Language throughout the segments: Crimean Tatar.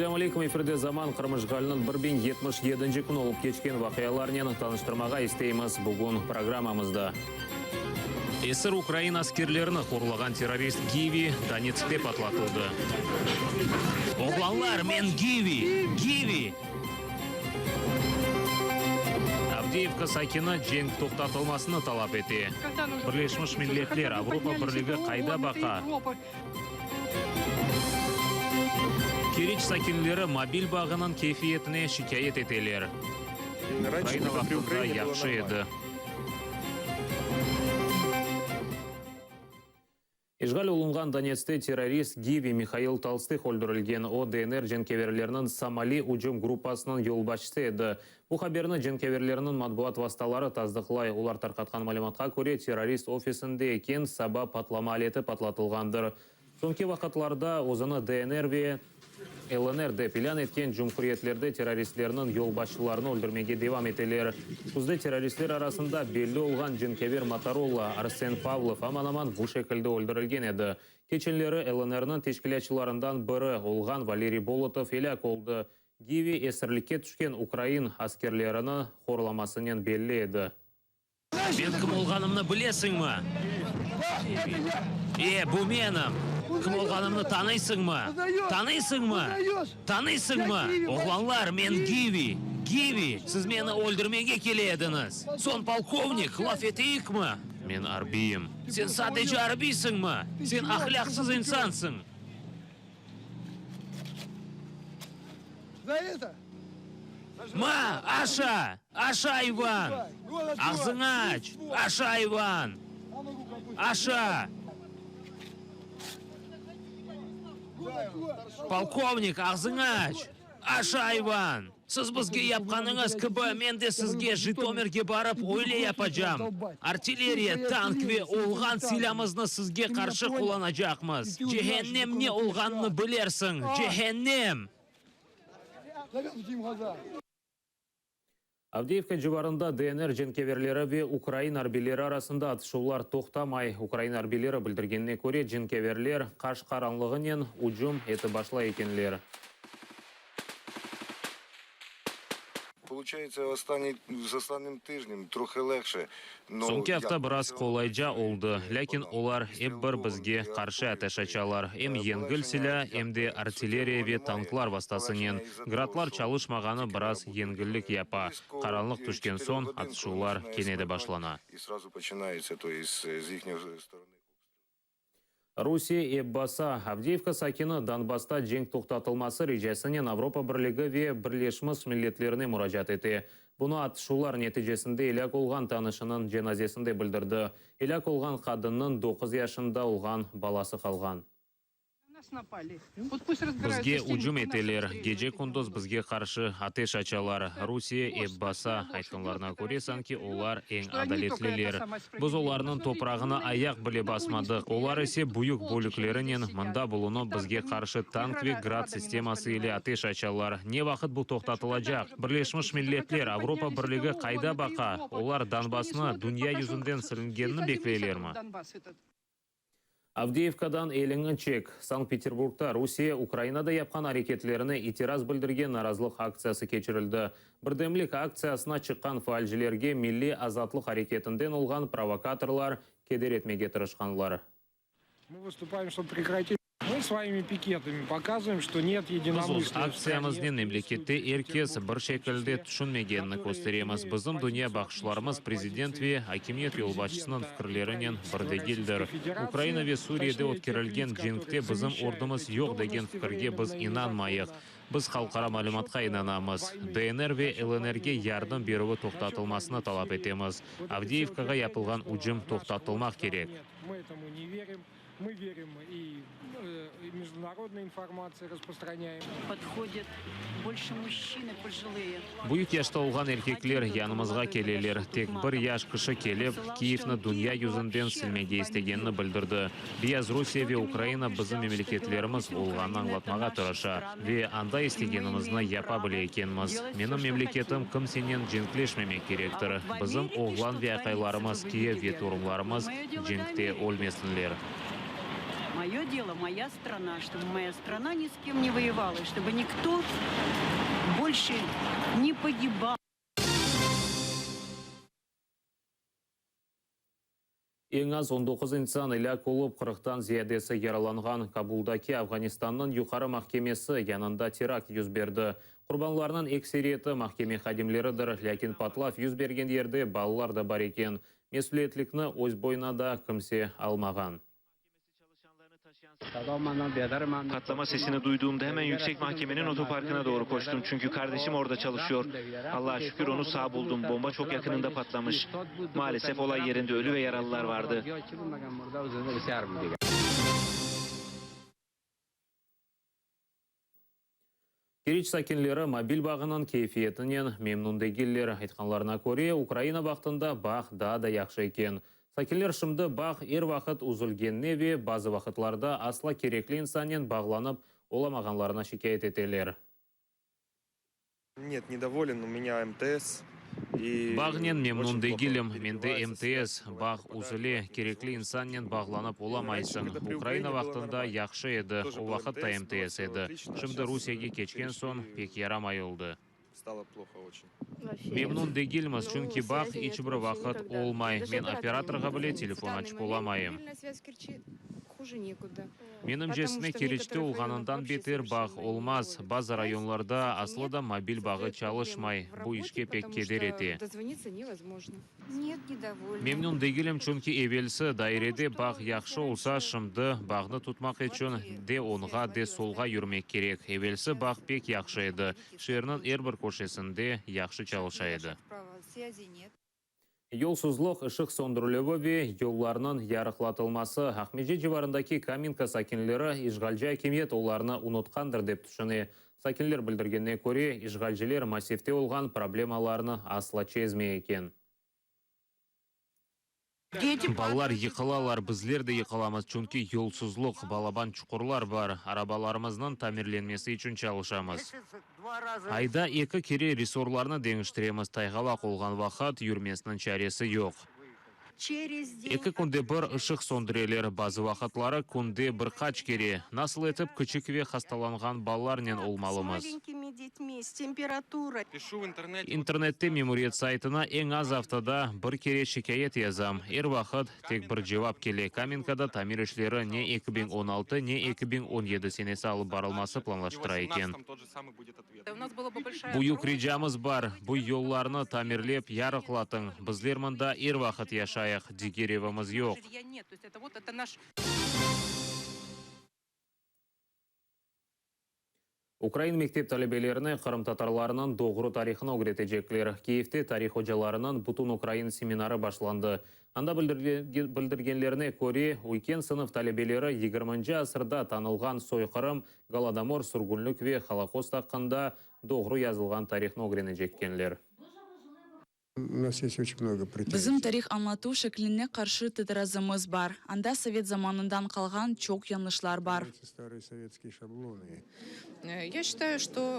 Selâm aleyküm, efirde Zaman, Qırım işğaliniñ 1077-nci künü olıp keçken vaqialarnen tanıştırmağa isteymiz bugün programmamızda. Esir ukrain askerlerini horlağan terrorist Givi Donetskte patlatıldı. Oğlanlar, men Givi! Givi! Avdeyevka sakini cenk toqtatılmasını talap ete. Birleşmiş Milletler, Avropa Birligi qayda baqa? Keriç sakinleri mobil bağınıñ keyfiyetine şikâyet eteler. Ukraina vaqtında yahşı edi. İşğal olunğan Donetste terrorist Givi Mihail Tolstıh öldürilgen. O, DNR cenkeverleriniñ Somali ücüm gruppasınıñ yolbaşçısı edi. Bu haberni cenkeverlerniñ matbuat vastaları tasdıqlay. Olar tarqatqan malümatqa köre, terrorist ofisinde eken saba patlama aleti patlatılğandır. Soñki vaqıtlarda özüni DNR ve LNR dep ilân etken cumhuriyetlerde terroristlerniñ yolbaşçılarını öldürmege devam eteler. Küzde terroristler arasında belli olğan cenkâver Motorola Arsen Pavlov aman-aman bu şekilde öldürilgen edi. Keçenleri LNR-niñ teşkilâtçılarından biri olğan Valeriy Bolotov elâk oldı. Givi esirlikke tüşken ukrain askerlerini horlamasınen belli edi. Men kim olğanımnı bilesiñmi? E, bu menim! Kim olğanımnı tanıysıñmı? Tanıysıñmı? Tanıysıñmı? Oğlanlar, men Givi! Givi! Siz meni öldürmege kele ediñiz! Soñ, polkovnik, laf eteyikmi? Men arbiyim. Sen sadece arbiysiñmi? Sen ahlâqsız insansıñ! Ma, aşa! Aşa, ayvan! Ağzıñı aç! Aşa, ayvan! Aşa! Polkovnik, ağzıñı aç! Aşa, ayvan! Siz bizge yapqanıñız kibi, men de sizge Jitomirge barıp öyle yapacam. Artilleriya, tank ve olğan silâmıznı sizge qarşı qullanacaqmız. Cehennem ne olğanını bilersiñ, cehennem! Avdeyevka civarında DNR cenkeverleri ve ukrain arbiyleri arasında atışuvlar toqtamay. Ukrain arbiyleri bildirgenine köre, cenkeverler qaş qaranlığınen ücüm etip başlay ekenler. Soñki afta biraz qolayca oldı, lâkin olar ep bir bizge qarşı ateş açalar, em yengil silâ, em de artilleriya ve tanklar vastasınen. Gradlar çalışmağanı biraz yengillik yapa. Qaranlıq tüşken soñ atışuvlar kene de başlana. Rusiye ep basa. Avdeyevka sakini Donbassta cenk toqtatılması ricasınen Avropa Birligi ve Birleşmiş Milletlerine muracaat ete. Bunı atışuvlar neticesinde elâk olğan tanışınıñ cenazesinde bildirdi. Elâk olğan qadınnıñ doquz yaşında olğan balası qalğan. Bizge ücüm eteler, gece-kündüz bizge qarşı ateş açalar. Rusiye ep basa, aytqanlarına köre, sanki olar eñ adaletliler. Biz olarnıñ toprağına ayaq bile basmadıq, olar ise büyük bölüklerinen mında bulunıp, bizge qarşı tank ve Grad sisteması ile ateş açalar. Ne vaqıt bu toqtatılacaq? Birleşmiş Milletler, Avropa Birligi qayda baqa? Olar Donbassnı dünya yüzünden silingenini bekleylermi? Avdeyevkadan eliñi çek! Sankt-Peterburgda Rusiye Ukrainada yapqan areketlerine itiraz bildirgen narazılıq aktsiyası keçirildi. Birdemlik aktsiyasına çıqqan faalcilerge Milliy azatlıq areketinden olğan provokatorlar keder etmege tırışqanlar. Biz öz aktsiyamıznen memlekette er kes bir şekilde tüşünmegenini kösteremiz. Bizim dünya baqışlarımız prezident ve akimiyet yolbaşçısınıñ fikirlerinen bir degildir. Ukraina ve Suriyede ötkerilgen cenkte bizim ordumız yoq degen fikirge biz inanmayıq. Biz halqara malümatqa inanamız. DNR ve LNRge yardım berüvi toqtatılmasını talap etemiz. Avdeyevkağa yapılğan ücüm toqtatılmaq kerek. Мы верим и международной информации распространяем. Podhodyat bolşe mujçinı pojılıye. Büyük yaşta olğan erkekler yanımızğa keleler. Tek bir yaş kişi kelip, Kiyevni dünya yüzünden silmege istegenini bildirdi. Beyazrusiye ve Ukraina bizim memleketlerimiz olğanını añlatmağa tırışa. Ve anda istegenimizni yapa bile ekenmiz. Menim memleketim kimsenen cenkleşmemek kerektir. Bizim oğlan ve aqaylarımız, kiyev ve torunlarımız cenkte ölmesinler. Мое дело, моя страна, чтобы моя страна ни с кем не воевала, и чтобы никто больше не погибал. Eñ az 19 insan elâk olıp, qırqtan ziyadesi yaralanğan Kabuldaki Afğanistannıñ Yuqarı mahkemesi yanında terakt yüz berdi. Qurbanlarnıñ ekseriyeti mahkeme hadimleridir, lâkin patlav yüz bergen yerde balalar da bar eken. Mesüliyetlikni öz boyuna da kimse almağan. Patlama sesini duyduğumda hemen Yüksek Mahkemenin otoparkına doğru koştum, çünkü kardeşim orada çalışıyor. Allaha şükür onu sağ buldum, bomba çok yakınında patlamış. Maalesef olay yerinde ölü ve yaralılar vardı. Keriç sakinleri mobil bağınıñ keyfiyetinen memnün degiller. Aytqanlarına köre, Ukraina vaqtında bağ daa da yahşı eken. Sakinler şimdi bağ er vaqıt üzülgenine ve bazı vaqıtlarda asla kerekli insannen bağlanıp olamağanlarına şikâyet eteler. Net, nedovolen, u menya MTS i Bağnen memnün degilim. Mende MTS, bağ üzüle, kerekli insannen bağlanıp olamaysıñ. Ukraina vaqtında yahşı edi, o vaqıt da MTS edi. Şimdi Rusiyege keçken soñ, pek yaramay oldı. Memnün degilmiz, çünki bağ iç bir vaqıt olmay. Men operatorğa bile telefon açıp olamayım. Menimcesine, Keriçte olğanından beter bağ olmaz. Bazı rayonlarda aslı da mobil bağı çalışmay. Bu işke pek keder ete. Memnün degilim, çünki evelsi dairede bağ yahşı olsa, şimdi bağnı tutmaq içün de oñğa, de solğa yürmek kerek. Evelsi bağ pek yahşı edi, şeerniñ er bir köşesinde yahşı çalışa edi. Yolsuzlıq, ışıq söndürilüvi ve yollarnıñ yarıqlatılması, Aqmescit civarındaki Kamenka sakinleri işğalci akimiyet olarnı unutqandır dep tüşüne. Sakinler bildirgenine köre, işğalciler massivte olğan problemalarnı asla çezmey eken. Balalar yıqılalar, bizler de yıqılamız, çünki yolsuzlıq, balaban çuqurlar bar. Arabalarımıznıñ tamirlenmesi içün çalışamız. Ayda eki kere resorlarnı deñiştiremiz, tayğalaq olğan vaqıt yürmesiniñ çaresi yoq. Eki künde bir ışıq söndüreler, bazı vaqıtları künde bir qaç kere. Nasıl etip küçük ve hastalanğan balalarnen olmalımız? İnternette memuriyet saytına eñ az aftada bir kere şikâyet yazam. Er vaqıt tek bir cevap kele, Kamenkada tamir işleri ne 2016, ne 2017 senesi alıp barılması planlaştıra eken. Büyük ricamız bar, bu yollarnı tamirlep yarıqlatıñ. Bizler mında er vaqıt yaşayıq, diger evimiz yoq. Ukrain mektep talebelerine qırımtatarlarnıñ doğru tarihını ögretecekler. Kiyevde tarih ocalarınıñ Bütünukrain seminarı başlandı. Anda bildirgenlerine köre, üyken sınıf talebeleri yigirminci asırda tanılğan soyqırım, Golodomor, sürgünlik ve Holokost aqqında doğru yazılğan tarihnı ögrenecekkenler. Bizim tarih añlatuv şekline qarşı itirazımız bar. Anda sovet zamanından qalğan çoq yañlışlar bar.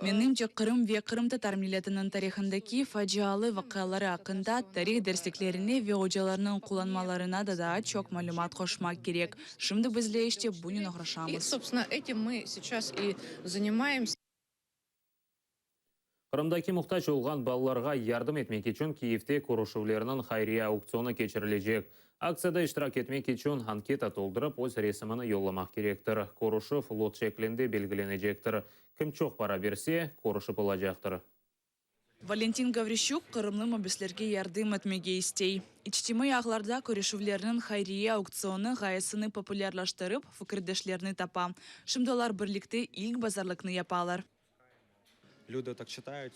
Menimce, Qırım ve qırımtatar milletiniñ tarihındaki facialı vaqiaları aqqında tarih dersliklerine ve ocalarnıñ qullanmalarına da daa çoq malümat qoşmaq kerek. Şimdi bizler işte bunen oğraşamız. Qırımdaki muhtac olğan balalarğa yardım etmek içün Kiyevde körüşüvlerniñ hayriye auktsionı keçirilecek. Aktsiyada iştirak etmek içün anketa toldurıp, öz resimini yollamaq kerektir. Körüşüv lot şeklinde belgilenecektir. Kim çoq para berse, körüşip olacaqtır. Valentin Gavrişçuk qırımlı mabüslerge yardım etmege istey. İçtimaiy ağlarda körüşüvlerniñ hayriye auktsionı ğayesini populârlaştırıp, fikirdeşlerni tapa. Şimdi olar birlikte ilk bazarlıqnı yapalar.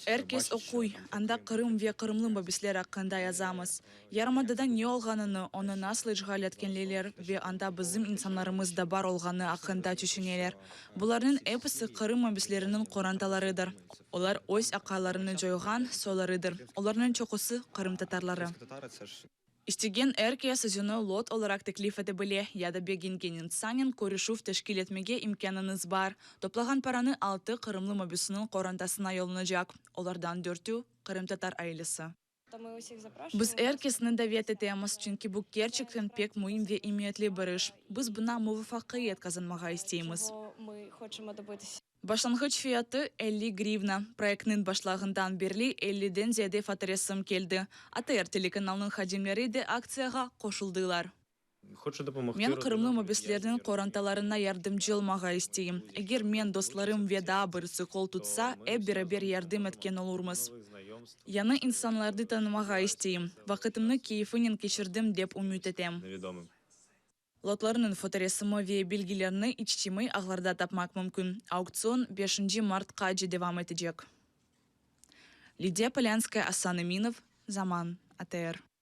Er kes oquy, anda Qırım ve qırımlı mabüsler aqqında yazamız. Yarımadada ne olğanını, onı nasıl işğal etkenliler ve anda bizim insanlarımız da bar olğanı aqqında tüşüneler. Bularnıñ episi Qırım mabüsleriniñ qorantalarıdır. Olar öz aqaylarını coyğan soylarıdır, olarnıñ çoqusı, qırımtatarları. İstegen er kes özüni lot olaraq teklif ete bile ya da begengen insannen körüşüv teşkil etmege imkânıñız bar. Toplağan paranı altı qırımlı mabüsiniñ qorantasına yollanacaq, olardan dörtü, qırımtatar ailesi. Biz er kesni davet etemiz, çünki bu kerçekten pek müim ve emiyetli bir iş. Biz buña muvafaqiyet qazanmağa isteymiz. Başlanğıç fiyatı, 50 grivna. Proyektniñ başlağından berli elliden ziyade fotoresim keldi. ATR telekanalınıñ hadimleri de aktsiyağa qoşuldılar. Men qırımlı mabüslerniñ qorantalarına yardımcı olmağa isteyim. Eger men, dostlarım ve daa birisi qol tutsa, ep beraber yardım etken olurmız. Yañı insanlarnı tanımağa isteyim. Vaqıtımnı keyfinen keçirdim, dep ümüt etem. Lotlarnıñ fotoresimi ve bilgilerini içtimaiy ağlarda tapmaq mümkün. Auktsion beşinci martqace devam etecek. Lidiya Polânskaya, Asan Eminov, Zaman, ATR.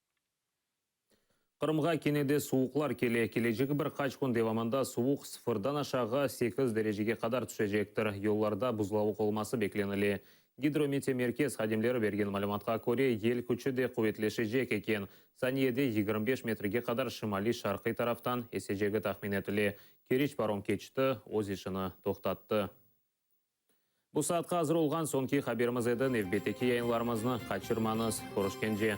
Qırımğa kene de suvuqlar kele. Kelecek bir qaç kün devamında suvuq sıfırdan aşağı sekiz derecege qadar tüşecektir. Yollarda buzlavuq olması beklenile. Gidrometeomerkez hadimleri bergen malümatqa köre, yel küçü de quvetleşecek eken. Saniyede 25 metrge qadar şimaliy-şarqiy taraftan esecegi tahmin etile. Keriç parom keçiti öz işini toqtattı. Bu saatqa azır olğan soñki haberimiz edi. Nevbetteki yayınlarımıznı qaçırmañız. Körüşkence.